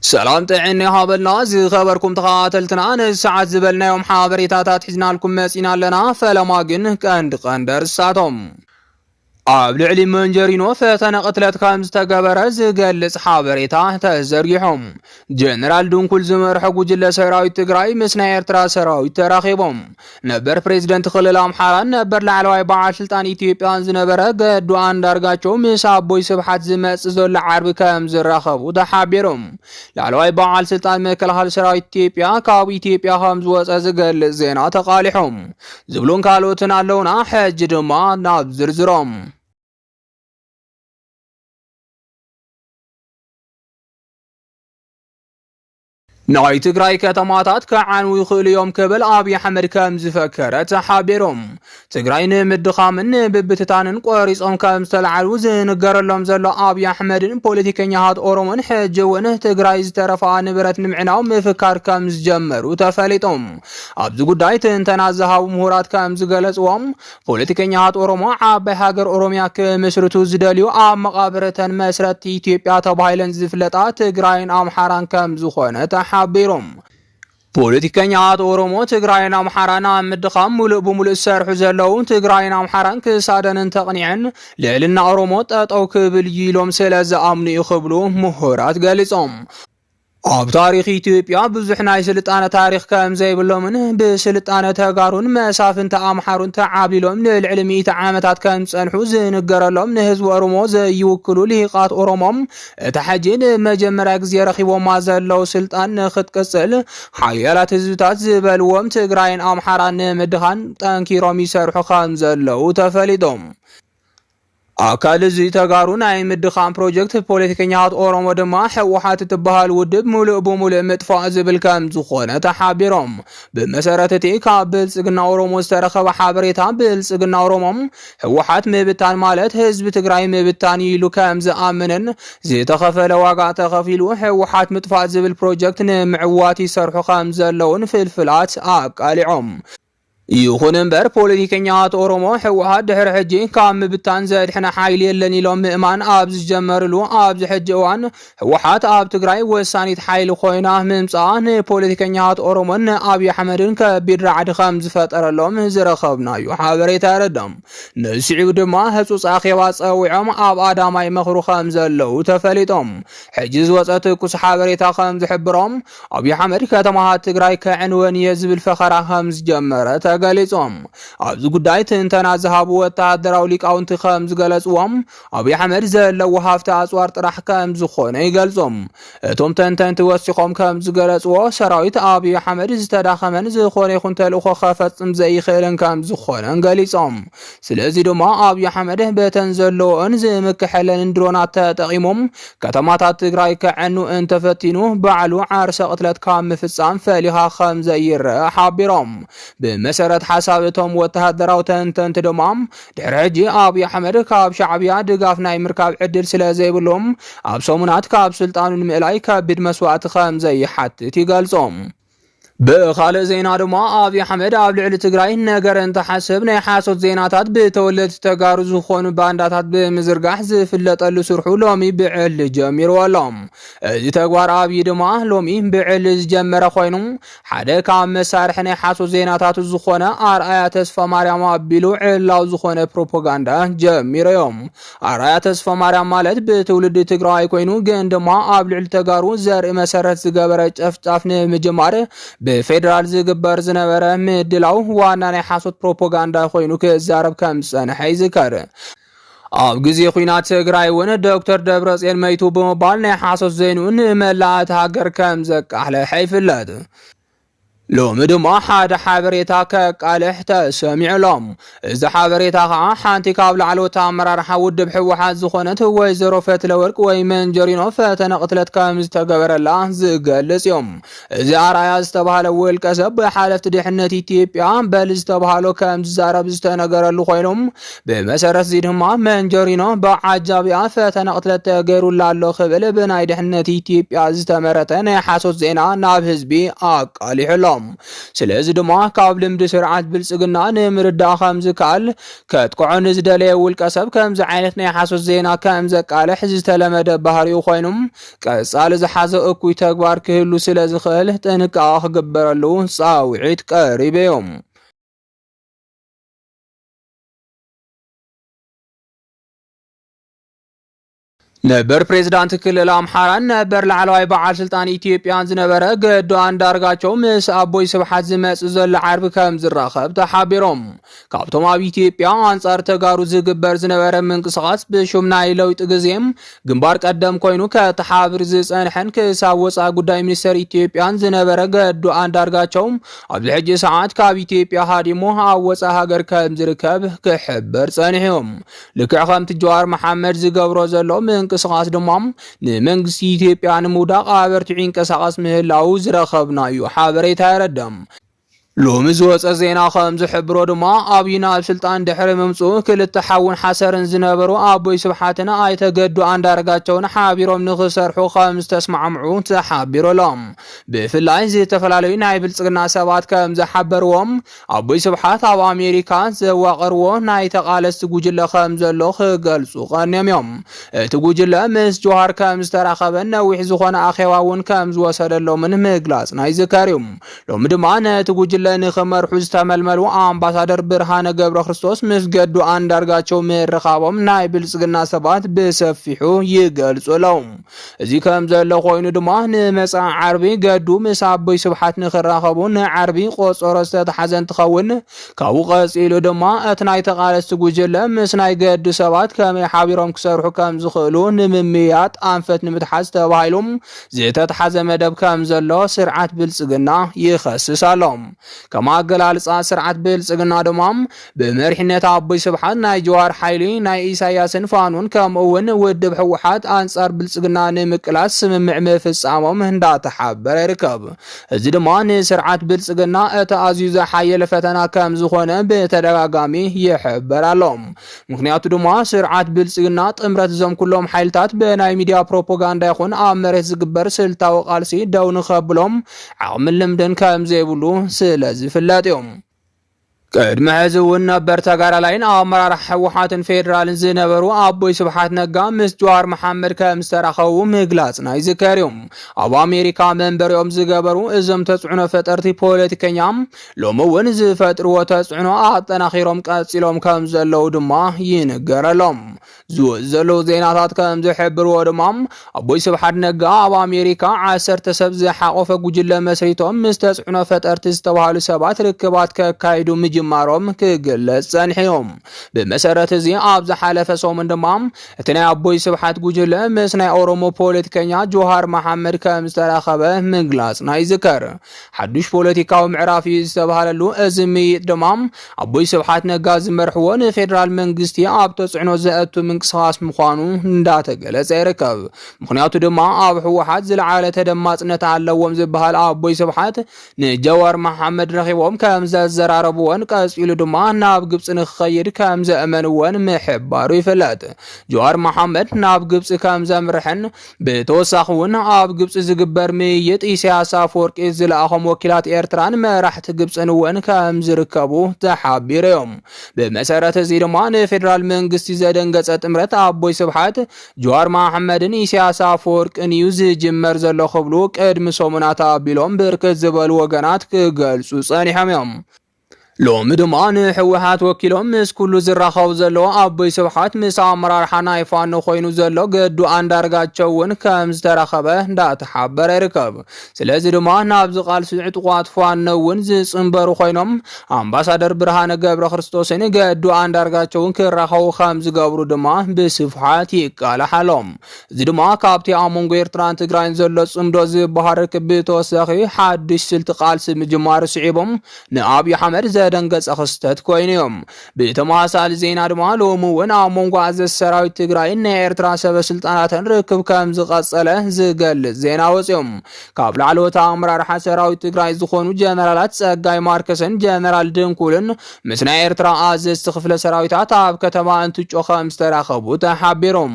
ሰላም ጥዕና ይሃበልና ዝኸበርኩም ተኸታተልትና፣ ንሰዓት ዝበልናዮም ሓበሬታታት ሒዝናልኩም መጺና ኣለና። ፈለማ ግን ቀንዲ ቀንዲ ርእስታቶም። ኣብ ልዕሊ መንጀሪኖ ፈተነ ቅትለት ከም ዝተገበረ ዝገልጽ ሓበሬታ ተዘርጊሖም። ጀነራል ድንኩል ዝመርሖ ጉጅለ ሰራዊት ትግራይ ምስ ናይ ኤርትራ ሰራዊት ተራኺቦም። ነበር ፕሬዝደንት ክልል ኣምሓራን ነበር ላዕለዋይ በዓል ስልጣን ኢትዮጵያን ዝነበረ ገዱ ኣንዳርጋቸው ምስ ኣቦይ ስብሓት ዝመጽእ ዘሎ ዓርቢ ከም ዝራኸቡ ተሓቢሮም። ላዕለዋይ በዓል ስልጣን መከላኸሊ ሰራዊት ኢትዮጵያ ካብ ኢትዮጵያ ከም ዝወጸ ዝገልጽ ዜና ተቃሊሖም ዝብሉን ካልኦትን ኣለውና። ሕጂ ድማ ናብ ዝርዝሮም። ናይ ትግራይ ከተማታት ክዓንው ይኽእሉ እዮም ክብል ኣብይ ኣሕመድ ከም ዝፈከረ ተሓቢሮም። ትግራይ ንምድኻምን ንምብትታንን ቆሪጾም ከም ዝተልዓሉ ዝንገረሎም ዘሎ ኣብይ ኣሕመድን ፖለቲከኛታት ኦሮሞን፣ ሕጂ እውን ትግራይ ዝተረፋ ንብረት ንምዕናው ምፍካር ከም ዝጀመሩ ተፈሊጦም። ኣብዚ ጉዳይ ትንተና ዝሃቡ ምሁራት ከም ዝገለጽዎም፣ ፖለቲከኛታት ኦሮሞ ዓባይ ሃገር ኦሮሚያ ክምስርቱ ዝደልዩ ኣብ መቓብር እተን መስረቲ ኢትዮጵያ ተባሂለን ዝፍለጣ ትግራይን ኣምሓራን ከም ዝኾነ ተሓቢሮም። ፖለቲከኛታት ኦሮሞ ትግራይን ኣምሓራን ኣብ ምድኻም ሙሉእ ብሙሉእ ዝሰርሑ ዘለዉ፣ ትግራይን ኣምሓራን ክሳደን እንተቕኒዐን ልዕልና ኦሮሞ ጠጠው ክብል እዩ ኢሎም ስለ ዝኣምኑ እዩ ክብሉ ምሁራት ገሊጾም። ኣብ ታሪኽ ኢትዮጵያ ብዙሕ ናይ ስልጣነ ታሪኽ ከም ዘይብሎምን ብስልጣነ ተጋሩን መሳፍንቲ ኣምሓሩን ተዓብሊሎም ንልዕሊ ሚእቲ ዓመታት ከም ዝጸንሑ ዝንገረሎም ንህዝቢ ኦሮሞ ዘይውክሉ ልሂቓት ኦሮሞ፣ እታ ሕጂ ንመጀመርያ ግዜ ረኺቦማ ዘለዉ ስልጣን ንኽትቅጽል ሓያላት ህዝብታት ዝበልዎም ትግራይን ኣምሓራን ንምድኻን ጠንኪሮም ይሰርሑ ከም ዘለዉ ተፈሊጦም። ኣካል እዚ ተጋሩ ናይ ምድኻም ፕሮጀክት ፖለቲከኛታት ኦሮሞ ድማ ህወሓት እትበሃል ውድብ ሙሉእ ብሙሉእ ምጥፋእ ዝብል ከም ዝኾነ ተሓቢሮም። ብመሰረት እቲ ካብ ብልጽግና ኦሮሞ ዝተረኸበ ሓበሬታ፣ ብልጽግና ኦሮሞ ህወሓት ምብታን ማለት ህዝቢ ትግራይ ምብታን ኢሉ ከም ዝኣምንን ዝተኸፈለ ዋጋ ተኸፊሉ ህወሓት ምጥፋእ ዝብል ፕሮጀክት ንምዕዋት ይሰርሑ ከም ዘለውን ፍልፍላት ኣቃሊዖም። ይኹን እምበር ፖለቲከኛታት ኦሮሞ ህወሓት ድሕሪ ሕጂ ካብ ምብታን ዘድሕነ ሓይሊ የለን ኢሎም ምእማን ኣብ ዝጀመርሉ ኣብዚ ሕጂ እዋን ህወሓት ኣብ ትግራይ ወሳኒት ሓይሊ ኮይና ምምፅኣ ንፖለቲከኛታት ኦሮሞን ንኣብይ ኣሕመድን ከቢድ ራዕዲ ከም ዝፈጠረሎም ዝረኸብናዮ ሓበሬታ የረድኦም። ንስዒቡ ድማ ህፁፅ ኣኼባ ፀዊዖም ኣብ ኣዳማ ይመኽሩ ከም ዘለዉ ተፈሊጦም። ሕጂ ዝወፀ ትኩስ ሓበሬታ ከም ዝሕብሮም ኣብይ ኣሕመድ ከተማታት ትግራይ ከዕንወን እየ ዝብል ፈኸራ ከም ዝጀመረ ተገሊጾም። ኣብዚ ጉዳይ ትንተና ዝሃቡ ወተሃደራዊ ሊቃውንቲ ከም ዝገለጽዎም ኣብይ ኣሕመድ ዘለዎ ሃፍቲ ኣጽዋር ጥራሕ ከም ዝኾነ ይገልጾም። እቶም ተንተንቲ ወሲኾም ከም ዝገለጽዎ ሰራዊት ኣብይ ኣሕመድ ዝተዳኸመን ዝኾነ ይኹን ተልእኾ ከፈጽም ዘይኽእልን ከም ዝኾነን ገሊጾም። ስለዚ ድማ ኣብይ ኣሕመድ በተን ዘለዎን ዝምክሐለን ድሮናት ተጠቒሞም ከተማታት ትግራይ ከዐኑ እንተፈቲኑ ባዕሉ ዓርሰ ቅትለት ካብ ምፍጻም ፈሊኻ ከም ዘይረአ ሓቢሮም። ብመሰረት ሓሳብ እቶም ወተሃደራዊ ተንተንቲ ድማ ድሕሪ ሕጂ ኣብይ ኣሕመድ ካብ ሻዕብያ ድጋፍ ናይ ምርካብ ዕድል ስለ ዘይብሎም ኣብ ሰሙናት ካብ ስልጣኑ ንምእላይ ከቢድ መስዋእቲ ከም ዘይሓትት ይገልጾም። ብኻልእ ዜና ድማ ኣብይ ኣሕመድ ኣብ ልዕሊ ትግራይ ነገር እንትሓስብ ናይ ሓሶት ዜናታት ብተወለድቲ ተጋሩ ዝኾኑ ባንዳታት ብምዝርጋሕ ዝፍለጠሉ ስርሑ ሎሚ ብዕሊ ጀሚሩ ኣሎ። እዚ ተግባር ኣብይ ድማ ሎሚ ብዕሊ ዝጀመረ ኮይኑ ሓደ ካብ መሳርሒ ናይ ሓሶት ዜናታቱ ዝኾነ ኣርኣያ ተስፋ ማርያም ኣቢሉ ዕላው ዝኾነ ፕሮፓጋንዳ ጀሚሩ እዮም። ኣርኣያ ተስፋ ማርያም ማለት ብትውልዲ ትግራዋይ ኮይኑ ግን ድማ ኣብ ልዕሊ ተጋሩ ዘርኢ መሰረት ዝገበረ ጨፍጫፍ ንምጅማር ብፌደራል ዝግበር ዝነበረ ምድላው ዋና ናይ ሓሶት ፕሮፓጋንዳ ኮይኑ ክዛረብ ከም ዝጸንሐ ይዝከር። ኣብ ግዜ ኲናት ትግራይ እውን ዶክተር ደብረጽዮን መይቱ ብምባል ናይ ሓሶት ዘይንኡ ንመላእ እታ ሃገር ከም ዘቃሕለሐ ይፍለጥ። ሎሚ ድማ ሓደ ሓበሬታ ከቃልሕ ተሰሚዑ ኣሎ። እዚ ሓበሬታ ከዓ ሓንቲ ካብ ላዕለዎት ኣመራርሓ ውድብ ህወሓት ዝኾነት ወይዘሮ ፈትለወርቅ ወይ መንጀሪኖ ፈተነ ቅትለት ከም ዝተገበረላ ዝገልጽ እዩ። እዚ ኣርኣያ ዝተባህለ ውልቀ ሰብ ብሓለፍቲ ድሕነት ኢትዮጵያ በል ዝተባህሎ ከም ዝዛረብ ዝተነገረሉ ኮይኑ ብመሰረት እዚ ድማ መንጀሪኖ ብዓጃቢኣ ፈተነ ቅትለት ተገይሩላ ኣሎ ክብል ብናይ ድሕነት ኢትዮጵያ ዝተመረተ ናይ ሓሶት ዜና ናብ ህዝቢ ኣቃሊሑ ኣሎ። ስለዚ ድማ ካብ ልምዲ ስርዓት ብልጽግና ንምርዳእ ከም ዝከኣል፣ ከጥቅዖ ንዝደለየ ውልቀ ሰብ ከምዚ ዓይነት ናይ ሓሶት ዜና ከም ዘቃልሕ ዝተለመደ ባህሪኡ ኮይኑ፣ ቀጻሊ ዝሓዘ እኩይ ተግባር ክህሉ ስለ ዝኽእል ጥንቃቐ ክግበረሉ ጻውዒት ቀሪቡ እዩ። ነበር ፕሬዝዳንት ክልል ኣምሓራን ነበር ላዕለዋይ በዓል ስልጣን ኢትዮጵያን ዝነበረ ገዱ ኣንዳርጋቸው ምስ ኣቦይ ስብሓት ዝመጽእ ዘሎ ዓርቢ ከም ዝራኸብ ተሓቢሮም። ካብቶም ኣብ ኢትዮጵያ ኣንጻር ተጋሩ ዝግበር ዝነበረ ምንቅስቓስ ብሹም ናይ ለውጢ ግዜ ግንባር ቀደም ኮይኑ ከተሓብር ዝጸንሐን ክሳብ ወጻኢ ጉዳይ ሚኒስተር ኢትዮጵያን ዝነበረ ገዱ ኣንዳርጋቸው ኣብዚ ሕጂ ሰዓት ካብ ኢትዮጵያ ሃዲሙ ኣብ ወጻኢ ሃገር ከም ዝርከብ ክሕበር ጸኒሑ እዩ። ልክዕ ከምቲ ጀዋር መሓመድ ዝገብሮ ዘሎ ምንቅስቓስ ድማ ንመንግስቲ ኢትዮጵያ ንምውዳቕ ኣበርቲዑ ይንቀሳቐስ ምህላዉ ዝረኸብናዮ ሓበሬታ የረድእ። ሎሚ ዝወጸ ዜና ከም ዝሕብሮ ድማ፣ ኣብይ ናብ ስልጣን ድሕሪ ምምጽኡ ክልተ ሓውን ሓሰርን ዝነበሩ ኣቦይ ስብሓትን ኣይተ ገዱ ኣንዳርጋቸውን ሓቢሮም ንኽሰርሑ ከም ዝተስማዕምዑ ተሓቢሩ ኣሎ። ብፍላይ ዝተፈላለዩ ናይ ብልጽግና ሰባት ከም ዝሓበርዎም፣ ኣቦይ ስብሓት ኣብ ኣሜሪካ ዘዋቐርዎ ናይ ተቓለስቲ ጉጅለ ከም ዘሎ ክገልጹ ቀንዮም እዮም። እቲ ጉጅለ ምስ ጆሃር ከም ዝተራኸበን ነዊሕ ዝኾነ ኣኼባ እውን ከም ዝወሰደሎምን ምግላጽና ይዝከር እዩ። ሎሚ ድማ ነቲ ጉጅለ ንኽመርሑ ዝተመልመሉ ኣምባሳደር ብርሃነ ገብረ ክርስቶስ ምስ ገዱ ኣንዳርጋቸው ምርኻቦም ናይ ብልጽግና ሰባት ብሰፊሑ ይገልጹ ኣለዉ። እዚ ከም ዘሎ ኮይኑ ድማ ንመጻኢ ዓርቢ ገዱ ምስ ኣቦይ ስብሓት ንኽራኸቡ ንዓርቢ ቆጸሮ ዝተተሓዘ እንትኸውን፣ ካብኡ ቀጺሉ ድማ እቲ ናይ ተቓለስቲ ጉጅለ ምስ ናይ ገዱ ሰባት ከመይ ሓቢሮም ክሰርሑ ከም ዝኽእሉ ንምምያጥ ኣንፈት ንምትሓዝ ተባሂሉ ዝተተሓዘ መደብ ከም ዘሎ ስርዓት ብልጽግና ይኸስስ ኣሎ። ከም ኣገላልጻ ስርዓት ብልጽግና ድማ ብመሪሕነት ኣቦይ ስብሓት ናይ ጀዋር ሓይሊ ናይ ኢሳያስን ፋኖን ከምኡ እውን ውድብ ህወሓት ኣንጻር ብልጽግና ንምቅላስ ስምምዕ ምፍጻሞም እንዳተሓበረ ይርከብ። እዚ ድማ ንስርዓት ብልጽግና እቲ ኣዝዩ ዝሓየለ ፈተና ከም ዝኾነ ብተደጋጋሚ ይሕበር ኣሎ። ምኽንያቱ ድማ ስርዓት ብልጽግና ጥምረት እዞም ኩሎም ሓይልታት ብናይ ሚድያ ፕሮፓጋንዳ ይኹን ኣብ መሬት ዝግበር ስልታዊ ቃልሲ ደው ንኸብሎም ዓቕምን ልምድን ከም ዘይብሉ ስለ ዝፍለጥ እዩ። ቅድሚ ሕዚ እውን ነበር ተጋዳላይን ኣመራርሓ ህወሓትን ፌዴራልን ዝነበሩ ኣቦይ ስብሓት ነጋ ምስ ጀዋር መሓመድ ከም ዝተራኸቡ ምግላጽና ይዝከር እዩ። ኣብ ኣሜሪካ መንበሪኦም ዝገበሩ እዞም ተጽዕኖ ፈጠርቲ ፖለቲከኛ ሎሚ እውን ዝፈጥርዎ ተጽዕኖ ኣጠናኺሮም ቀጺሎም ከም ዘለዉ ድማ ይንገረሎም። ዝወ- ዘለዉ ዜናታት ከም ዝሕብርዎ ድማ ኣቦይ ስብሓት ነጋ ኣብ ኣሜሪካ ዓሰርተ ሰብ ዝሓቆፈ ጉጅለ መስሪቶም ምስ ተጽዕኖ ፈጠርቲ ዝተባሃሉ ሰባት ርክባት ከካይዱ ምጅማሮም ክግለጽ ጸኒሑ እዩ። ብመሰረት እዚ ኣብ ዝሓለፈ ሰሙን ድማ እቲ ናይ ኣቦይ ስብሓት ጉጅለ ምስ ናይ ኦሮሞ ፖለቲከኛ ጆሃር መሓመድ ከም ዝተራኸበ ምግላጽና ይዝከር። ሓዱሽ ፖለቲካዊ ምዕራፍ እዩ ዝተባሃለሉ እዚ ምይጥ ድማ ኣቦይ ስብሓት ነጋ ዝመርሕዎ ንፌዴራል መንግስቲ ኣብ ተጽዕኖ ዘእቱ ምንቅስቓስ ምዃኑ እንዳተገለጸ ይርከብ። ምኽንያቱ ድማ ኣብ ህወሓት ዝለዓለ ተደማጽነት ኣለዎም ዝበሃል ኣቦይ ስብሓት ንጀዋር መሓመድ ረኺቦም ከም ዘዘራረብዎን ቀጺሉ ድማ ናብ ግብጺ ንክኸይድ ከም ዘእመንዎን ምሕባሩ ይፍለጥ። ጀዋር መሓመድ ናብ ግብጺ ከም ዘምርሕን ብተወሳኺ እውን ኣብ ግብጺ ዝግበር ምይይጥ ኢሳያስ ኣፈወርቂ ዝለኣኾም ወኪላት ኤርትራን መራሕቲ ግብጽን እውን ከም ዝርከቡ ተሓቢሩ እዮም። ብመሰረት እዚ ድማ ንፌዴራል መንግስቲ ዘደንገጸ ጥምረት ኣቦይ ስብሓት፣ ጀዋር መሓመድን ኢሳያስ ኣፈወርቅን እዩ ዝጅመር ዘሎ ክብሉ ቅድሚ ሰሙናት ኣቢሎም ብርክት ዝበሉ ወገናት ክገልጹ ጸኒሖም እዮም። ሎሚ ድማ ንህወሓት ወኪሎም ምስ ኩሉ ዝራኸቡ ዘለዉ ኣቦይ ስብሓት ምስ ኣመራርሓ ናይ ፋኖ ኮይኑ ዘሎ ገዱ ኣንዳርጋቸው እውን ከም ዝተረኸበ እንዳተሓበረ ይርከብ። ስለዚ ድማ ናብዚ ቃልሲ ዕጡቋት ፋኖ እውን ዝጽንበሩ ኮይኖም ኣምባሳደር ብርሃነ ገብረ ክርስቶስን ገዱ ኣንዳርጋቸውን ክራኸቡ ከም ዝገብሩ ድማ ብስፍሓት ይቃላሕ ኣሎ። እዚ ድማ ካብቲ ኣብ መንጎ ኤርትራን ትግራይን ዘሎ ጽምዶ ዝበሃል ርክብ ብተወሳኺ ሓድሽ ስልቲ ቃልሲ ምጅማሩ ስዒቦም ንኣብይ ኣሕመድ ደንገጸ ክስተት ኮይኑ እዩ። ብተመሳሳሊ ዜና ድማ ሎሚ እውን ኣብ መንጎ ኣዘዝቲ ሰራዊት ትግራይን ናይ ኤርትራ ሰበ ስልጣናትን ርክብ ከም ዝቐጸለ ዝገልጽ ዜና ወፂኦም። ካብ ላዕለዎት ኣመራርሓ ሰራዊት ትግራይ ዝኾኑ ጀነራላት ጸጋይ ማርከስን ጀነራል ድንኩልን ምስ ናይ ኤርትራ ኣዘዝቲ ክፍለ ሰራዊታት ኣብ ከተማ እንትጮ ከም ዝተራኸቡ ተሓቢሮም።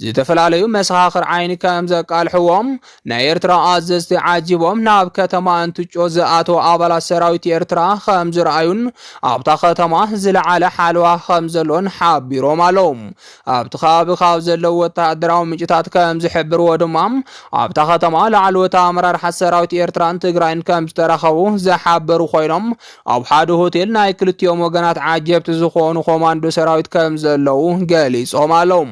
ዝተፈላለዩ መሰኻኽር ዓይኒ ከም ዘቃልሕዎም ናይ ኤርትራ ኣዘዝቲ ዓጂቦም ናብ ከተማ እንትጮ ዝኣተው ኣባላት ሰራዊት ኤርትራ ከም ዝረኣዩን ኣብታ ከተማ ዝለዓለ ሓለዋ ከም ዘሎን ሓቢሮም ኣለዉ። ኣብቲ ከባቢ ካብ ዘለዉ ወተሃደራዊ ምንጭታት ከም ዝሕብርዎ ድማ ኣብታ ከተማ ላዕለዎት ኣመራርሓ ሰራዊት ኤርትራን ትግራይን ከም ዝተራኸቡ ዝሓበሩ ኮይኖም ኣብ ሓደ ሆቴል ናይ ክልቲኦም ወገናት ዓጀብቲ ዝኾኑ ኮማንዶ ሰራዊት ከም ዘለዉ ገሊጾም ኣለዉ።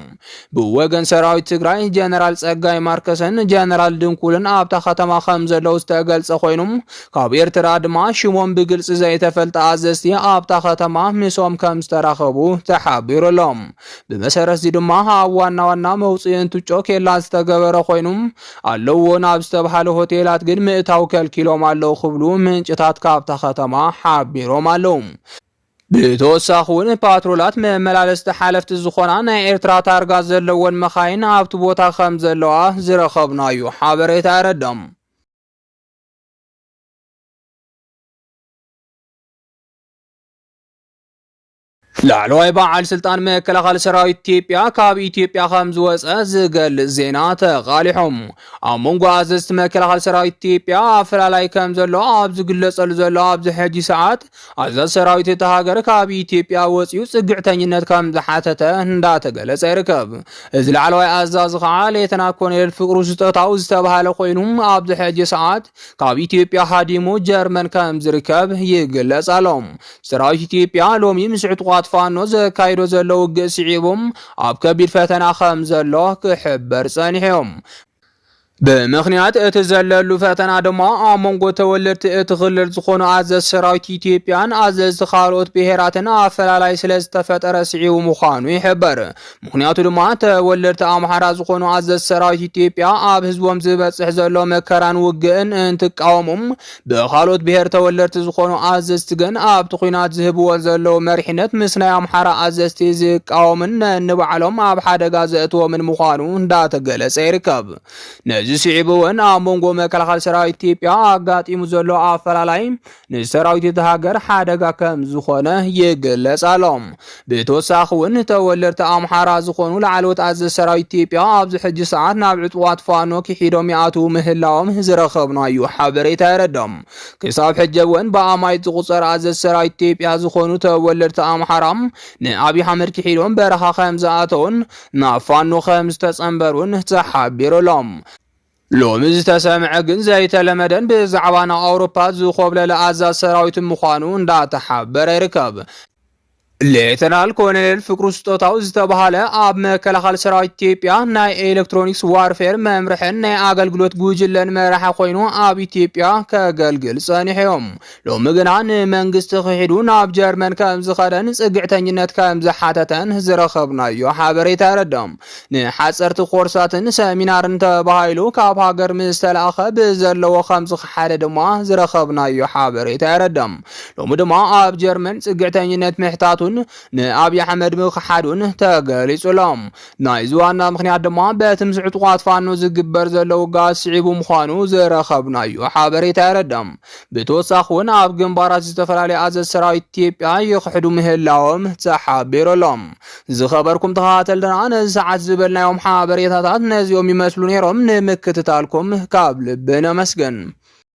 ብወገን ሰራዊት ትግራይ ጀነራል ጸጋይ ማርከስን ጀነራል ድንኩልን ኣብታ ከተማ ከም ዘለዉ ዝተገልጸ ኮይኑ ካብ ኤርትራ ድማ ሽሞም ብግልጺ ዘይተፈልጠ ኣዘዝቲ ኣብታ ከተማ ምስኦም ከም ዝተራኸቡ ተሓቢሩ ኣሎ። ብመሰረት እዚ ድማ ኣብ ዋና ዋና መውፅኢ እንትጮ ኬላ ዝተገበረ ኮይኑ ኣለዎ ናብ ዝተባሃለ ሆቴላት ግን ምእታው ከልኪሎም ኣለዉ ክብሉ ምንጭታት ካብታ ከተማ ሓቢሮም ኣለዉ። ብተወሳኺ እውን ፓትሮላት መመላለስቲ ሓለፍቲ ዝኾና ናይ ኤርትራ ታርጋ ዘለወን መኻይን ኣብቲ ቦታ ከም ዘለዋ ዝረኸብናዮ ሓበሬታ የረድእ። ላዕለዋይ በዓል ስልጣን መከላኸሊ ሰራዊት ኢትዮጵያ ካብ ኢትዮጵያ ከም ዝወፀ ዝገልጽ ዜና ተቓሊሖም። ኣብ መንጎ ኣዘዝቲ መከላኸሊ ሰራዊት ኢትዮጵያ ኣፈላላይ ከም ዘሎ ኣብ ዝግለጸሉ ዘሎ ኣብዚ ሕጂ ሰዓት ኣዛዚ ሰራዊት እታ ሃገር ካብ ኢትዮጵያ ወፂኡ ፅግዕተኝነት ከም ዝሓተተ እንዳተገለጸ ይርከብ። እዚ ላዕለዋይ ኣዛዚ ከዓ ሌተና ኮሎኔል ፍቅሩ ስጦታው ዝተባሃለ ኮይኑ ኣብዚ ሕጂ ሰዓት ካብ ኢትዮጵያ ሃዲሙ ጀርመን ከም ዝርከብ ይግለጽ ኣሎ። ሰራዊት ኢትዮጵያ ሎሚ ምስ ዕጡቓት ፋኖ ዘካይዶ ዘሎ ውግእ ስዒቡ ኣብ ከቢድ ፈተና ከም ዘሎ ክሕበር ጸኒሑ እዩ። ብምኽንያት እቲ ዘለሉ ፈተና ድማ ኣብ መንጎ ተወለድቲ እቲ ክልል ዝኾኑ ኣዘዝቲ ሰራዊት ኢትዮጵያን ኣዘዝቲ ካልኦት ብሄራትን ኣፈላላይ ስለ ዝተፈጠረ ስዒቡ ምዃኑ ይሕበር። ምኽንያቱ ድማ ተወለድቲ ኣምሓራ ዝኾኑ ኣዘዝቲ ሰራዊት ኢትዮጵያ ኣብ ህዝቦም ዝበፅሕ ዘሎ መከራን ውግእን እንትቃወሙ፣ ብኻልኦት ብሄር ተወለድቲ ዝኾኑ ኣዘዝቲ ግን ኣብቲ ኲናት ዝህብዎ ዘለዉ መሪሕነት ምስ ናይ ኣምሓራ ኣዘዝቲ ዝቃወምን ነንባዕሎም ኣብ ሓደጋ ዘእትዎምን ምዃኑ እንዳተገለጸ ይርከብ። ነዚ ስዒቡ እውን ኣብ መንጎ መከላኸሊ ሰራዊት ኢትዮጵያ ኣጋጢሙ ዘሎ ኣፈላላይ ንሰራዊት እቲ ሃገር ሓደጋ ከም ዝኾነ ይግለጽ ኣሎ። ብተወሳኺ እውን ተወለድቲ ኣምሓራ ዝኾኑ ላዕለዎት ኣዘዝቲ ሰራዊት ኢትዮጵያ ኣብዚ ሕጂ ሰዓት ናብ ዕጡቓት ፋኖ ክሒዶም ይኣትዉ ምህላዎም ዝረኸብናዮ ሓበሬታ የረድእ። ክሳብ ሕጂ እውን ብኣማኢት ዝቑጸር ኣዘዝቲ ሰራዊት ኢትዮጵያ ዝኾኑ ተወለድቲ ኣምሓራ ንኣብይ ኣሕመድ ክሒዶም በረኻ ከም ዝኣተዉን ናብ ፋኖ ከም ዝተጸንበሩን ተሓቢሩ ኣሎ። ሎሚ ዝተሰምዐ ግን ዘይተለመደን ብዛዕባ ናብ ኣውሮፓ ዝኾብለለ ኣዛዚ ሰራዊት ምዃኑ እንዳተሓበረ ይርከብ። ሌተናል ኮሎኔል ፍቅሩ ስጦታው ዝተባሃለ ኣብ መከላኸሊ ሰራዊት ኢትዮጵያ ናይ ኤሌክትሮኒክስ ዋርፌር መምርሕን ናይ ኣገልግሎት ጉጅለን መራሒ ኮይኑ ኣብ ኢትዮጵያ ከገልግል ጸኒሑ እዩ። ሎሚ ግና ንመንግስቲ ክሒዱ ናብ ጀርመን ከም ዝኸደን ጽግዕተኝነት ከም ዝሓተተን ዝረኸብናዮ ሓበሬታ የረድእ። ንሓጸርቲ ኮርሳትን ሰሚናርን ተባሂሉ ካብ ሃገር ምስ ተላእኸ ብዘለዎ ከም ዝኸሓደ ድማ ዝረኸብናዮ ሓበሬታ የረድእ። ሎሚ ድማ ኣብ ጀርመን ጽግዕተኝነት ምሕታቱን ንኣብይ ኣሕመድ ምኽሓዱን ተገሊጹ ኣሎ። ናይዚ ዋና ምኽንያት ድማ በቲ ምስ ዕጡቓት ፋኖ ዝግበር ዘሎ ውግኣት ስዒቡ ምዃኑ ዝረኸብናዮ ሓበሬታ የረድእ። ብተወሳኺ እውን ኣብ ግንባራት ዝተፈላለዩ ኣዘዝቲ ሰራዊት ኢትዮጵያ ይኽሕዱ ምህላዎም ተሓቢሩ ኣሎ። ዝኸበርኩም ተኸታተልትና ነዚ ሰዓት ዝበልናዮም ሓበሬታታት ነዚኦም ይመስሉ ነይሮም። ንምክትታልኩም ካብ ልቢ ነመስግን።